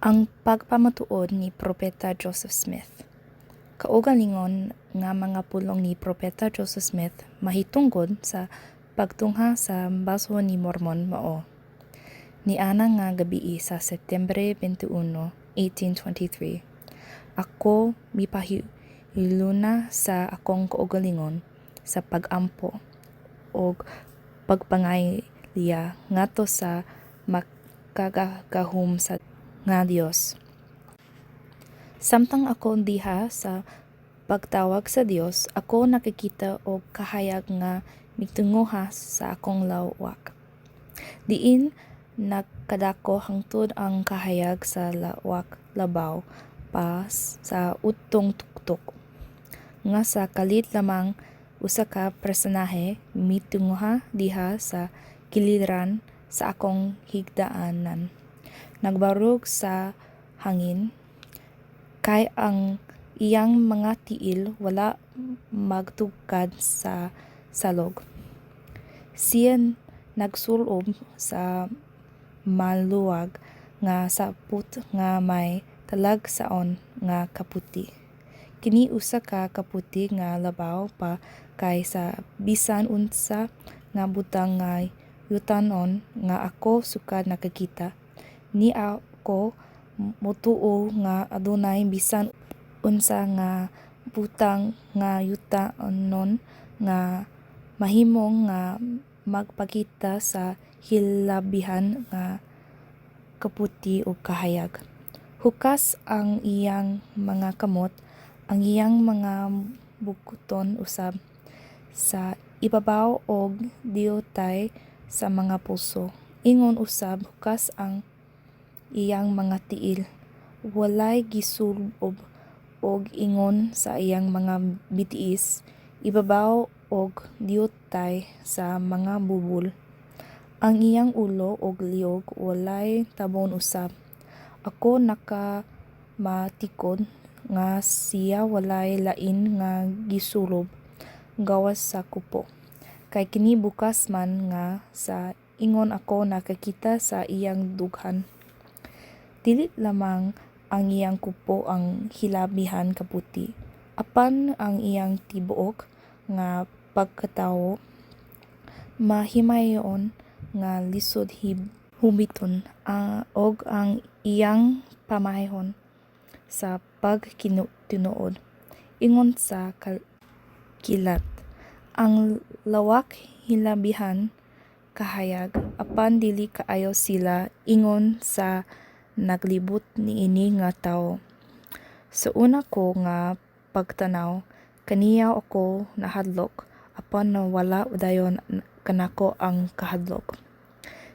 Ang pagpamatuod ni Propeta Joseph Smith. Kaugalingon nga mga pulong ni Propeta Joseph Smith mahitungod sa pagtungha sa Baso ni Mormon mao: Niana nga gabii sa Septyembre 21, 1823, ako mipahiluna sa akong kaugalingon sa pag-ampo ug pagpangayliya ngadto sa Makagagahom nga Dios. Samtang ako diha sa pagtawag sa Dios, ako nakakita og kahayag nga mitinguha sa akong lawak, diin nagkadako hangtod ang kahayag sa lawak labaw pa sa utong tuktok, nga sa kalit lamang usa ka personahe mitinguha diha sa giliran sa akong higdaanan, nagbarog sa hangin, kay ang iyang mga tiil wala magtugkad sa salog. Siya nagsulob sa maluwag nga sapot nga may talagsaon nga kaputi. Kini usa ka kaputi nga labaw pa kaysa bisan unsa nga butang nga yutanon nga ako sukad nakakita, ni ako motuo nga adunay bisan unsa nga butang nga yutanon nga mahimong nga magpakita sa hilabihan nga kaputi ug kahayag. Hukas ang iyang mga kamot, ang iyang mga bugton usab, sa ibabaw ug diutay sa mga pulso. Ingon usab hukas ang iyang mga tiil, walay gisulob, ug ingon sa iyang mga bitiis, ibabaw ug diutay sa mga bubol. Ang iyang ulo ug liog walay tabon usab. Ako nakamatikod nga siya walay lain nga gisulob gawas sa kupo, kay kini bukas man nga sa ingon ako nakakita sa iyang dughan. Dili lamang ang iyang kupo ang hilabihan kaputi, apan ang iyang tibuok nga pagkatawo mahimayon nga lisod hubiton, ug ang iyang pamaayhon sa pagtinuod ingon sa kilat. Ang lawak hilabihan kahayag, apan dili kaayo sila ingon sa naglibot niini nga tawo. Sa una ko nga pagtan-aw kaniya ako nahadlok, apan nawala dayon kanako ang kahadlok.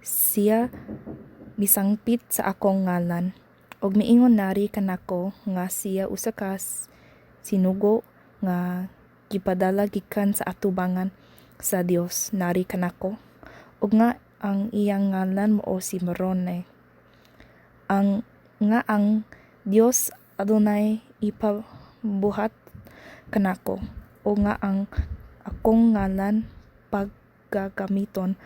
Siya misangpit sa akong ngalan, ug miingon nari kanako nga siya usa ka sinugo nga gipadala gikan sa atubangan sa Dios nari kanako, ug nga ang iyang ngalan mao si Moroni, ang nga ang Dios adunay ipabuhat kanako, ug nga ang akong ngalan pagagamiton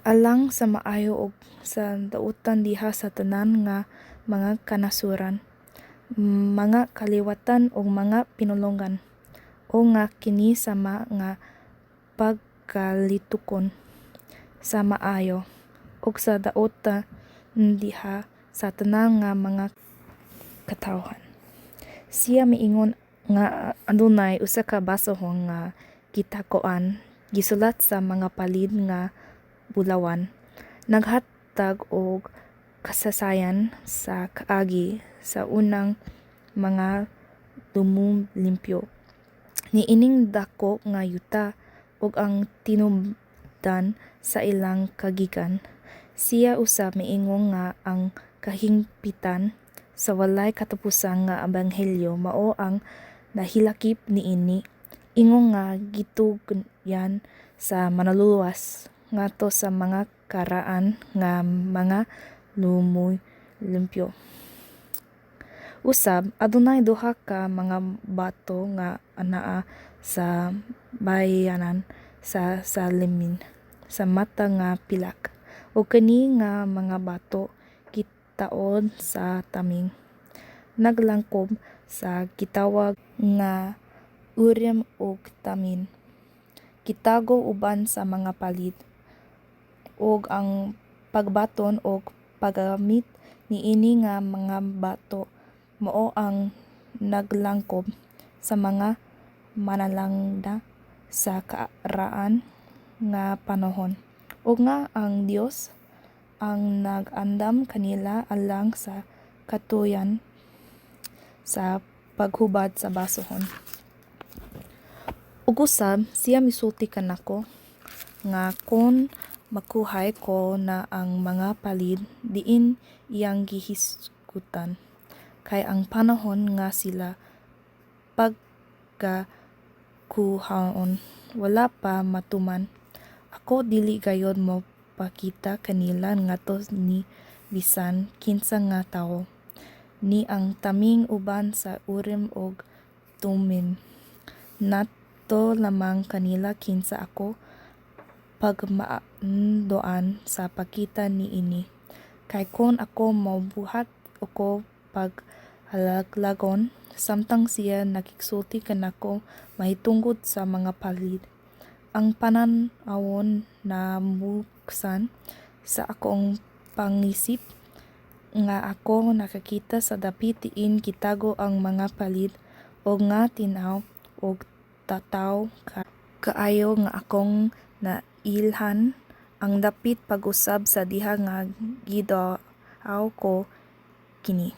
alang sa maayo ug sa dautan diha sa tanan nga mga kanasuran, mga kaliwatan ug mga pinulongan, ug nga kini sama nga pagkalitukon sa maayo ug sa dautan diha sa tanan nga mga katawhan. Siya miingon nga adunay usa ka basahon nga gitakoan gisulat sa mga palid nga bulawan, naghatag og kasaysayan sa kaagi sa unang mga lumulimpyo niining dako nga yuta ug ang tinubdan sa ilang kagikan. Siya usab miingon nga ang kahingpitan sa walay katapusan nga ebanghelyo mao ang nahilakip niini, ingon nga gitugyan sa Manluluwas ngadto sa mga karaan nga mga lumulimpyo. Usab, adunay duha ka mga bato nga anaa sa bayanan sa salimin sa mata nga pilak, ug kani nga mga bato gitakoan pagtaod sa taming, naglangkob sa gitawag nga Urim ug Thummim, gitago uban sa mga palid, ug ang pagbaton ug paggamit niini nga mga bato mao ang naglangkob sa mga mananalangna sa karaan nga panahon, ug nga ang Dios ang nag-andam kanila alang sa katuyoan sa paghubad sa basohon. Ug usab siya misulti kanako nga kon makuhay ko na ang mga palid diin iyang gihisgutan, kay ang panahon nga sila pagakuhaon wala pa matuman, ako dili gayod mopakita kanila ngadto ni bisan kinsa nga tawo, ni ang taming uban sa Urim ug Thummim, ngadto lamang kanila kinsa ako pagmanduan sa pagkita niini, kay kon ako mobuhat ako paghalaglagon samtang siya nagsulti kanako mahitungod sa mga palid, ang panan-awon nabuksan sa akong pangisip nga ako nakakita sa dapit diin gitago ang mga palid, ug nga tin-aw og tataw kaayo nga akong nailhan ang dapit pag-usab sa diha nga gidaw ko kini.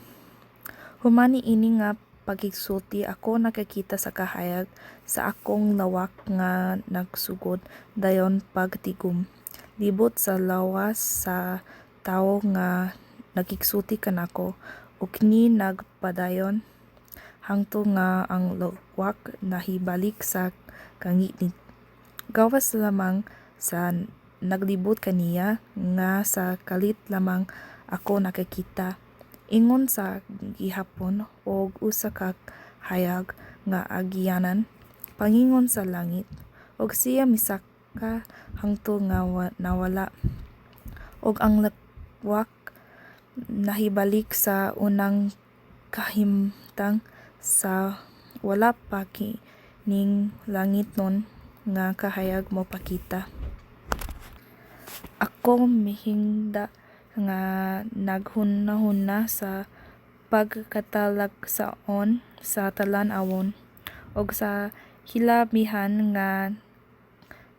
Human niini nga pagkigsulti ako nakakita sa kahayag sa akong lawak nga nagsugod dayon pagtigum, libot sa lawas sa tawo nga nagkigsulti kanako, ug kini nagpadayon hangtod nga ang lawak nahibalik sa kaangitngit, gawas lamang sa naglibot kaniya, nga sa kalit lamang ako nakakita, ingon sa gihapon og usa ka hayag nga agianan pangingon sa langit, ug siya misaka hangtod nga nawala, ug ang lawak nahibalik sa unang kahimtang sa wala pa kining langitnon nga kahayag mopakita. Ako mihigda nga naghunahuna sa pagkatalagsaon sa talan-awon, ug sa hilabihan nga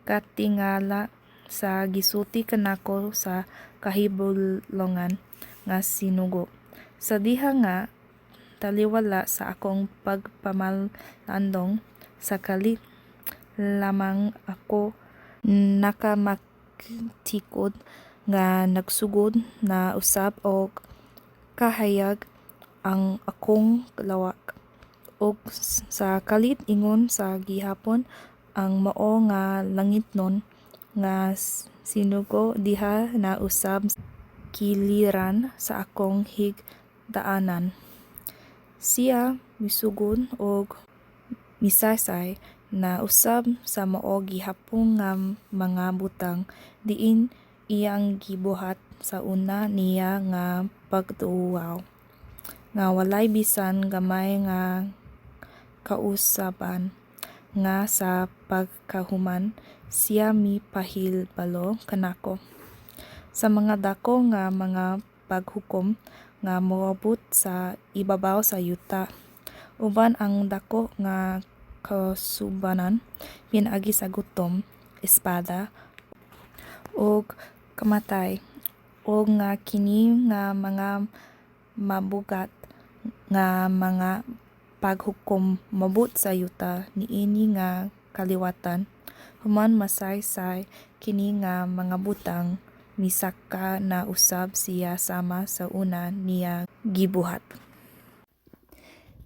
katingala sa gisulti kanako sa kahibulongan nga sinugo, sa diha nga taliwala sa akong pagpamalandong, sa kalit lamang ako nakamatikod nga nagsugod na usab og kahayag ang akong lawak, ug sa kalit ingon sa gihapon ang mao nga langitnon nga sinugo diha na usab sa giliran sa akong higdaanan. Siya misugod ug misaysay na usab sa mao gihapon nga mga butang diin iyang gibuhat sa una niya nga pagduaw, nga walay bisan gamay nga kausaban, nga sa pagkahuman siya mipahibalo kanako sa mga dako nga mga paghukom nga moabot sa ibabaw sa yuta, uban ang dako nga kausabanan pinaagi sa gutom, espada, ug kamatay, ug nga kini nga mga mabugat nga mga paghukom moabot sa yuta niini nga kaliwatan. Human masaysay kini nga mga butang, misaka na usab siya sama sa una niya gibuhat.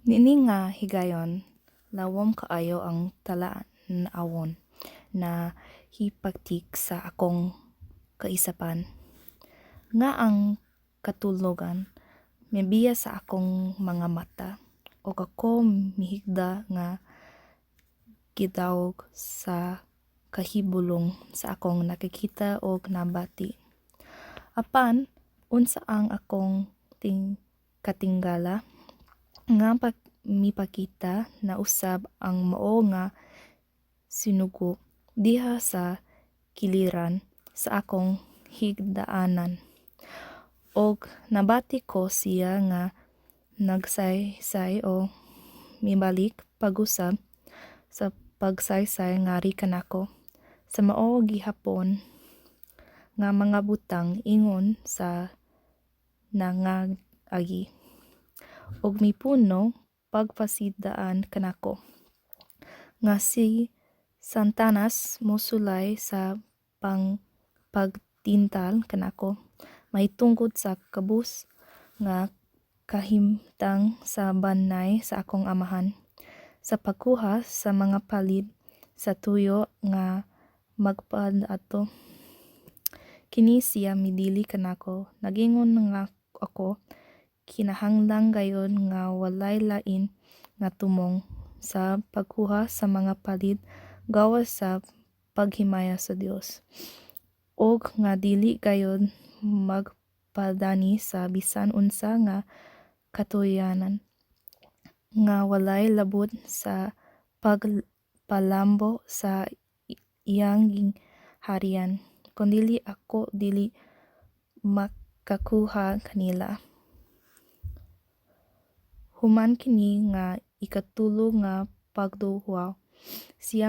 Niini nga higayon lawom kaayo ang talan-awon na hipaktik sa akong kaisipan, nga ang katulogan mibiya sa akong mga mata ug ako mihigda nga gidawog sa kahibulong sa akong nakikita ug nabati. Apan unsa ang akong Katingala nga mipakita na usab ang mao nga sinugo diha sa kiliran sa akong higdaanan, og nabati ko siya nga nagsaysay og mibalik pag-usab sa pagsaysay ngari kanako sa mao gihapon nga mga butang ingon sa nangag-agi, ug mipuno pagpasidaan kanako nga si Satanas mosulay sa pagtintal kanako mahitungod sa kabus nga kahimtang sa banay sa akong amahan, sa pagkuha sa mga palid sa tuyo nga magpadato. Kini siya midili kanako, nag-ingon nga ako kinahanglan gayud nga walay lain nga tumong sa pagkuha sa mga palid gawas sa paghimaya sa Dios, ug nga dili gayud magpadani sa bisan unsa nga katuyanan nga walay labot sa pagpalambo sa iyang gingharian, kon dili ako dili makakuha kanila. Human kini nga ikatulo nga pagduaw, siya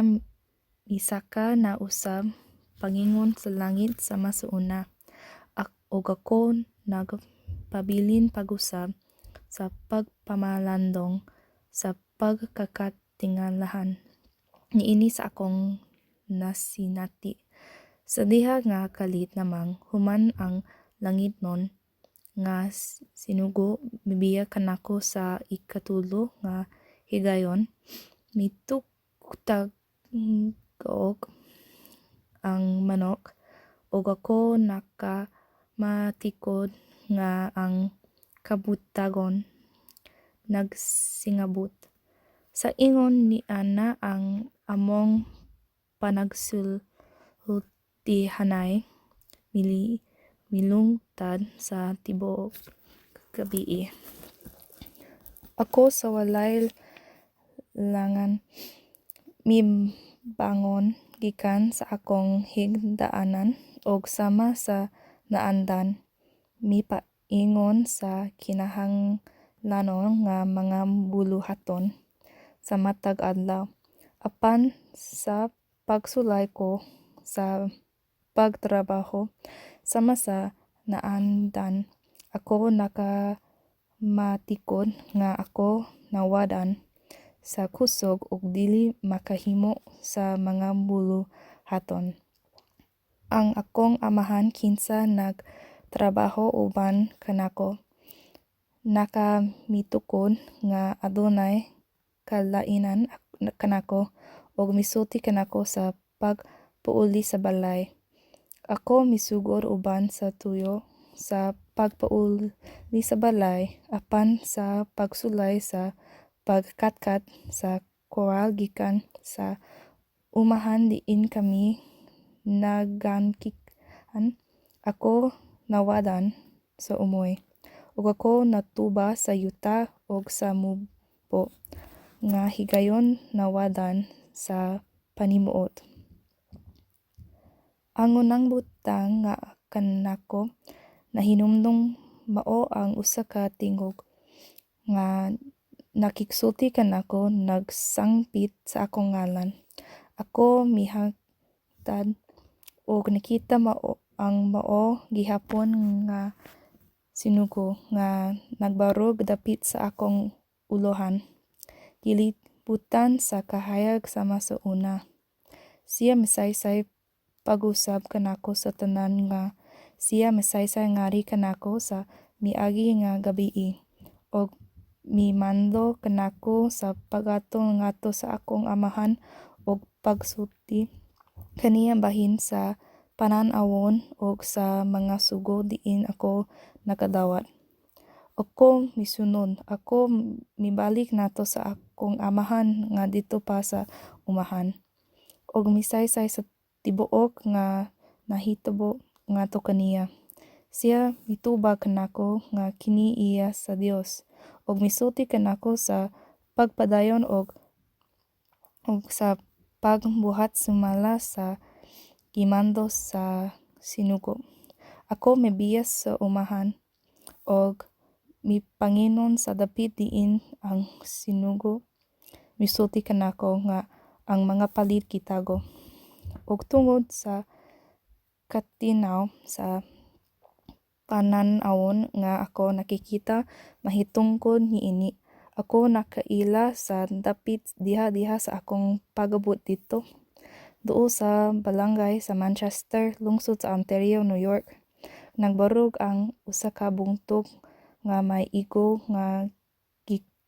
misaka na usab paingon sa langit sama sa una, ug ako nagpabilin pag-usab sa pagpamalandong sa pagkakatingalahan niini sa akong nasinati. Sa diha nga kalit lamang human ang langitnon nga sinugo mibiya kanako sa ikatulo nga higayon, mitugtugok ang manok, ug ako nakamatikod nga ang kabuntagon nagsingabot. Sa ingon niana ang among panagsultihanay milungtad sa tibuok gabii. Ako sa walay laingan mibangon gikan sa akong higdaanan ug sama sa naandan mipaingon sa kinahanglanon nga mga buluhaton sa matag adlaw. Apan sa pagsulay ko sa pagtrabaho sama sa naandan, ako nakamatikod nga ako nawad-an sa kusog ug dili makahimo sa mga buluhaton. Ang akong amahan kinsa nagtrabaho uban kanako nakamitukod nga adunay kalainan kanako ug misulti kanako sa pagpauli sa balay. Ako misugod uban sa tuyo sa pagpauli sa balay, apan sa pagsulay sa pagkatkat sa koral gikan sa umahan diin kami nagangkihan, ako nawad-an sa umoy, ug ako natuba sa yuta ug sa mubo nga higayon nawad-an sa panimuot. Ang unang butang nga kanako nahinumdom mao ang usa ka tingog nga nakigsulti kanako nagsangpit sa akong ngalan. Ako mihangtad ug nakita ang mao gihapon nga sinugo nga nagbarog dapit sa akong ulohan, gilibutan sa kahayag sama sa una. Siya misaysay pag-usab kanako sa tanan nga siya misaysay ngari kanako sa miagi nga gabii, ug mimando kanako sa pag-adto ngadto sa akong amahan ug pagsulti kaniya bahin sa panan-awon ug sa mga sugo diin ako nakadawat. Ako misunod. Ako mibalik ngadto sa akong amahan nga didto pa sa umahan, ug misaysay sa tibuok nga nahitabo ngadto kaniya. Siya mitubag kanako nga kini iya sa Dios, ug misulti kanako sa pagpadayon og sa pagbuhat sumala sa gimando sa sinugo. Ako mibiya sa umahan og mipanginon sa dapit diin ang sinugo misulti kanako nga ang mga palid gitago. Ug tungod sa katinawb sa panan-awon nga ako nakakita mahitungod niini, ako nakaila sa dapit diha diha sa akong pag-abot didto, duol sa balangay sa Manchester, lungsod sa Ontario, New York, nagbarog ang usa ka bungtod nga may igo nga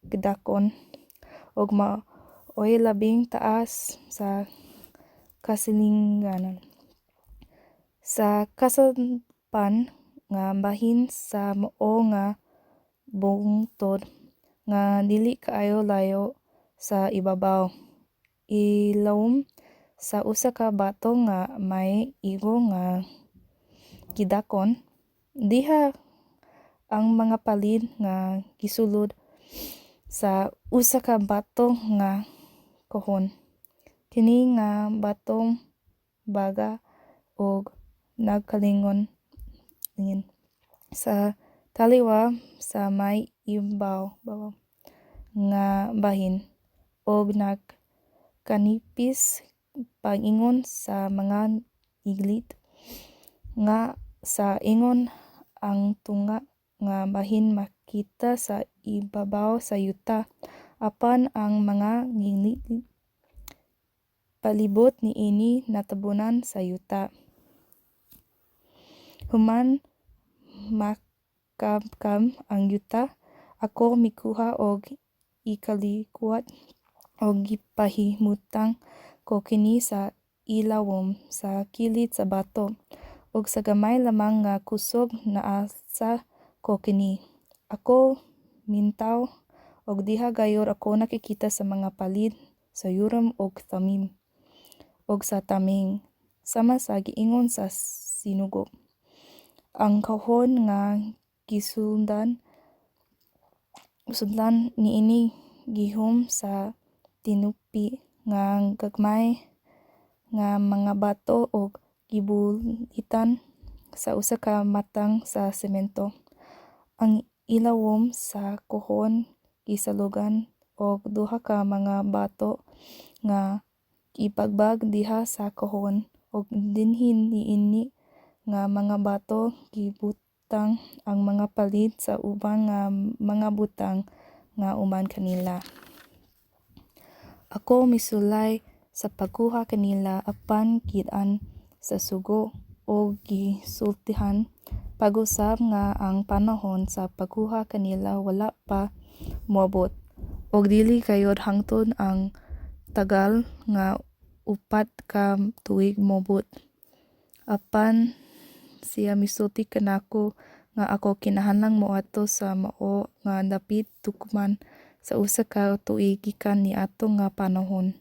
gidak-on, ug maoy labing taas sa kasilinganan. Sa kasadpan nga bahin sa mao nga bungtod, nga dili kaayo layo sa ibabaw, ilawom sa usa ka bato nga may igo nga gidak-on, diha ang mga palid nga gisulod sa usa ka bato nga kahon. Kini nga bato baga ug nagkalingon sa taliwa sa may ibabaw nga bahin, ug nagkanipis pag-ingon sa mga ngilingit, nga sa ingon ang tunga nga bahin makita sa ibabaw sa yuta, apan ang mga ngilingit palibot niini natabunan sa yuta. Human makabkab ang yuta, ako mikuha og ikaliwat og gipahimutang ko kini sa ilawom sa kilid sa bato, ug sa gamay lamang nga kusog naalsa ko kini. Ako mintaw, ug diha gayud ako nakakita sa mga palid sa Urim ug Thummim ug sa taming, sama sa giingon sa sinugo. Ang kahon nga gisudlan niini gihum sa tinupi nga gagmay nga mga bato ug gibulitan sa usa ka matang sa semento. Ang ilawom sa kahon gisalogan og duha ka mga bato nga gibagbag diha sa kahon, ug dinhi niini nga mga bato gibutang ang mga palid sa uban nga mga butang nga uman kanila. Ako misulay sa pagkuha kanila, apan gid-an sa sugo ug gisultihan pag-usab nga ang panahon sa pagkuha kanila wala pa moabot, ug dili gayud hangtod ang tagal nga 4 ka tuig moabot. Apan siya misulti kanako nga ako kinahanglan moadto sa mao nga dapit tuguman sa usa ka tuig gikan niadto nga panahon,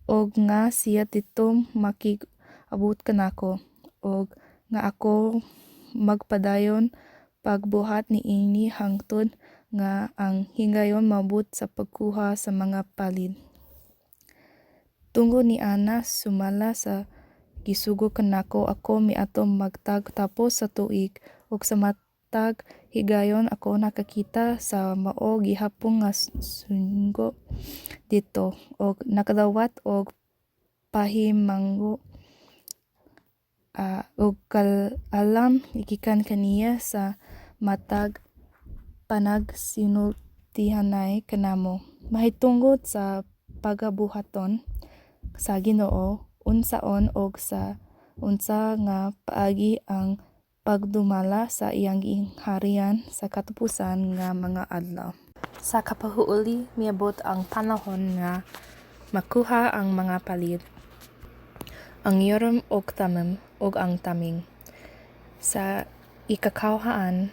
ug nga siya didto makig-abot kanako, ug nga ako magpadayon pagbuhat niini hangtod nga ang higayon moabot sa pagkuha sa mga palid. Tungod niana, sumala sa gisugo kanako, ako miadto matag tapos sa tuig, ug sa matag higayon ako nakakita sa mao gihapon nga sugo didto, ug nakadawat og pahimangno ug kaalam gikan kaniya sa matag panagsinultihanay kanamo mahitungod sa pagabuhaton sa Ginoo, unsaon ug sa unsa nga paagi ang pagdumala sa iyang gingharian sa katapusan nga mga adlaw. Sa kapahuuli, miabot ang panahon nga makuha ang mga palid, ang Urim ug Thummim ug ang taming, sa ika-12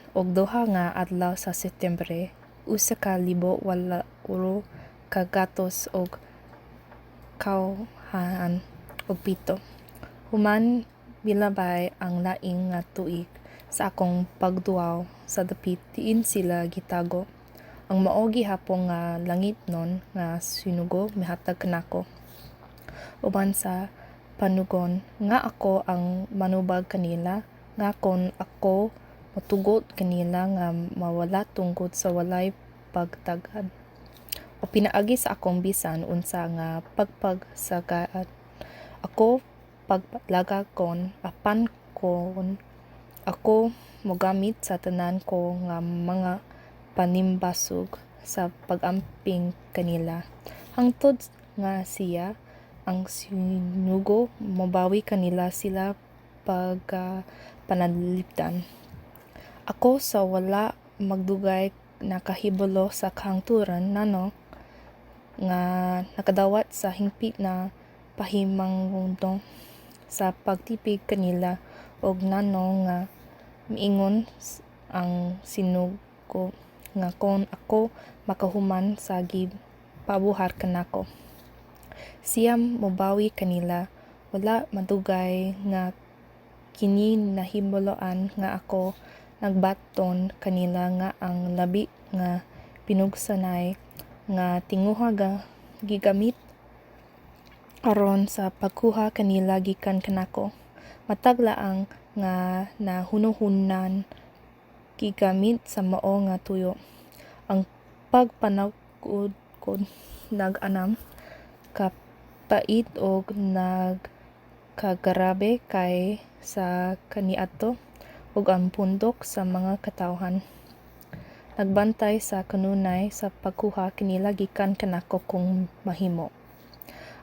nga adlaw sa Setyembre, 1897, human milabay ang laing nga tuig. Sa akong pagduaw sa dapit diin sila gitago, ang mao gihapon nga langitnon nga sinugo mihatag kanako, uban sa panugon, nga ako ang manubag kanila, nga kon ako motugot kanila nga mawala tungod sa walay pagtagad, o pinaagi sa akong bisan unsa nga pagpag sa gayad, ako paglagagon, apan kon ako mogamit sa tanan ko nga mga panimbasog sa pag-amping kanila, hangtod nga siya, ang sinugo, mobawi kanila sila pagkapanalipdan. Ako sa wala magdugay nakahibalo sa kahangturan nano nga nakadawat sa hingpit nga pahimangno sa pagtipig kanila ug nano nga miingon ang sinugo nga kon ako makahuman sa gipabuhat kanako, siya mobawi kanila. Wala madugay nga kini nahibaloan nga ako nagbaton kanila nga ang labi nga pinugsanay nga tinguha gigamit aron sa pagkuha kanila gikan kanako. Matag laang nga nahunahunaan gigamit sa mao nga tuyo. Ang pagpanagukod nag-anam, kapait ug nagkagrabe kaayo sa kaniadto, ug ang pundok sa mga katawhan nagbantay sa kanunay sa pagkuha kanila gikan kanako kung mahimo.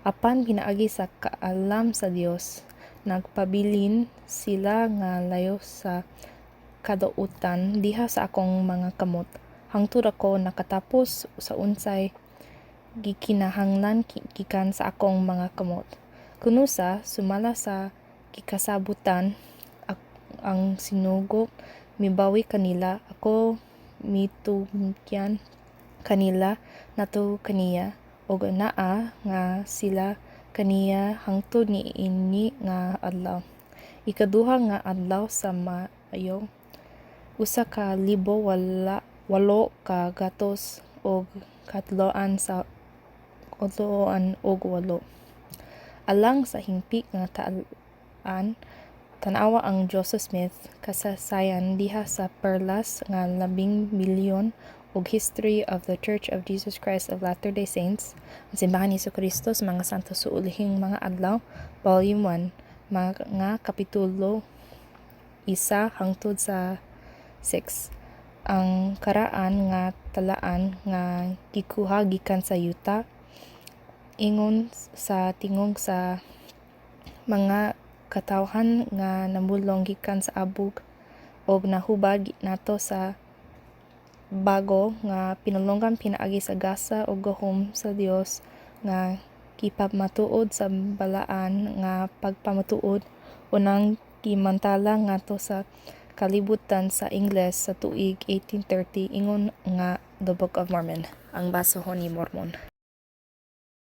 Apan pinaagi sa kaalam sa Dios, nagpabilin sila nga layo sa kadautan diha sa akong mga kamot hangtod ako nakatapos sa unsay gikinahanglan gikan sa akong mga kamot. Kuno sa, sumala sa gikasabotan, ang sinugo mibawi kanila, ako mitugyan kanila ngadto kaniya, ug anaa nga sila kaniya hangtod niini nga adlaw, ikaduha nga adlaw sa Mayo, 1838. Alang sa hingpit nga talaan, tan-awa ang Joseph Smith, Kasaysayan diha sa Perlas nga 10 Milyon ug History of The Church of Jesus Christ of Latter-day Saints, Ang Simbahan ni Jesucristo sa mga Santos sa Ulahing mga Adlaw, Volume 1, mga kapitulo 1 hangtod sa 6. Ang karaan nga talaan nga gikuha gikan sa yuta, ingon sa tingog sa mga katawhan nga nabulong gikan sa abug ug nahubad nato sa bag-o nga pinulongan pinaagi sa gasa ug gahom sa Dios nga gipamatuod sa balaan nga pagpamatuod, unang gimantala ngadto sa kalibutan sa Ingles sa tuig 1830 ingon nga The Book of Mormon, Ang Basahon ni Mormon.